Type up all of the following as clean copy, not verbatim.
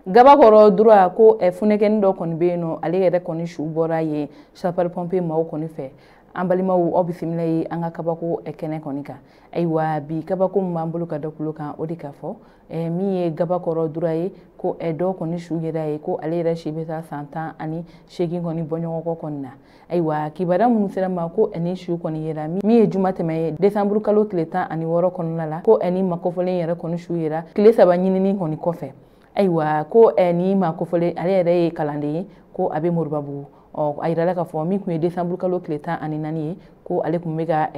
Gabakɔrɔ Dura ko funɛkɛni dɔ kɔni bɛ yen nɔ, ale yɛrɛ kɔni su bɔra yen sapeur pompier maaw kɔni fɛ. An balimaw, aw bisimila ye an ka kabako kɛnɛ kɔni kan. Ayiwa, bi kabako min b'an bolo ka da kulo kan, o de ka fɔ min ye Gabakɔrɔ Dura ye, ko dɔw kɔni su yɛrɛ ye, ko ale yɛrɛ si bɛ taa san 18 kɔni bɔɲɔgɔnkɔ kɔni na. Ayiwa, kibaruya minnu sera ma ko ni su kɔni yera min ye juma tɛmɛ ye, desanburu kalo tile 16 kɔnɔna la, ko ni makofɔlen yɛrɛ kɔni su yera tile 3 ɲinini kɔni kɔfɛ. Ayiwa, ko ni makofɔlen ale yɛrɛ ye kalanden ye, ko a bɛ Moribabugu. A yirala k'a fɔ min tun ye desanburu kalo tile 14 ye, ko ale tun bɛ ka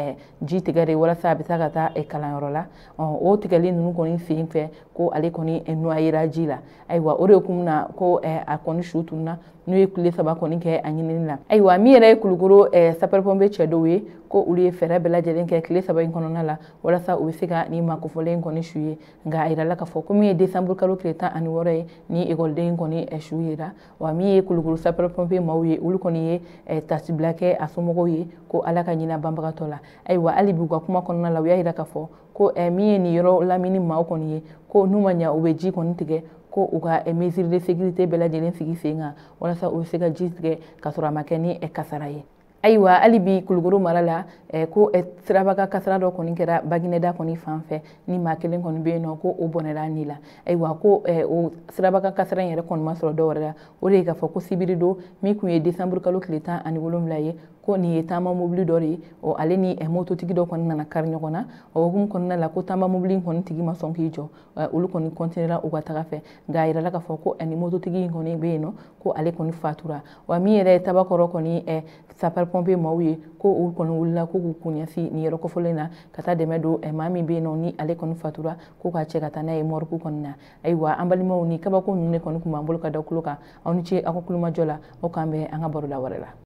ji tigɛ de walasa a bɛ taa ka taa kalanyɔrɔ la. O tigɛli ninnu kɔni sen fɛ, ko ale kɔni noyera ji la. Ayiwa, o de kun na ko a kɔni su tununna, n'u ye tile 3 kɔni kɛ a ɲinini la. Ayiwa, min yɛrɛ ye Kulukoro sapeur pompier cɛ dɔw ye, ko olu ye fɛɛrɛ bɛɛ lajɛlen kɛ tile 3 in kɔnɔna la walasa u bɛ se ka nin makofɔlen kɔni su ye. Nka a yirala k'a fɔ ko min ye desanburu kalo tile 16 ye, ni ekɔliden kɔni su yera. Wa min ye Kulukoro sapeur pompier maaw ye, olu kɔni ye tasibila kɛ a somɔgɔw ye, ko Ala ka ɲinɛ banbagatɔ la. Ayiwa, hali bi u ka kuma kɔnɔna la, u y'a yira k'a fɔ ko min ye nin yɔrɔ lamini maaw kɔni ye, ko n'u ma ɲɛ u bɛ ji kɔni tigɛ, ko u ka mesure de sécurité bɛɛ lajɛlen sigi sen kan walasa u bɛ se ka ji tigɛ k'a sɔrɔ a ma kɛ ni kasara ye. Ayiwa, hali bi Kulukoro mara la, ko siraba kasara dɔ kɔni kɛra Bagineda kɔni fan fɛ, ni maa kelen kɔni bɛ yen nɔ, ko o bɔnɛra ni la. Ayiwa, ko o siraba kasara in yɛrɛ kɔni ma sɔrɔ dɔw wɛrɛ la, o de ye k'a fɔ ko sibiri don min tun ye desanburu kalo tile 17 ye, ko nin ye taama mobili dɔ de ye, ɔ ale ni mototigi dɔ kɔni nana kari ɲɔgɔn na. O hukumu kɔnɔna la, ko taama mobili kɔni tigi ma sɔn k'i jɔ, olu kɔni kɔntinera u ka taga fɛ. Nka a yirala k'a fɔ ko ni mototigi in kɔni bɛ yen nɔ, ko ale kɔni fatura. Wa min yɛrɛ ye Tabakɔrɔ kɔni sapeur pompier maaw ye, ko u kɔni wulila ko k'u kun ɲɛsin nin yɔrɔ kofɔlen na ka taa dɛmɛ don maa min bɛ yen nɔ ni ale kɔni fatura, ko k'a cɛ ka taa n'a ye morgue kɔni na. Ayiwa, an balimaw, ni kabako ninnu de kɔni tun b'an bolo ka da kulo kan. Aw ni ce aw ka kulomajɔ la, aw k'an bɛn an ka baroda wɛrɛ la.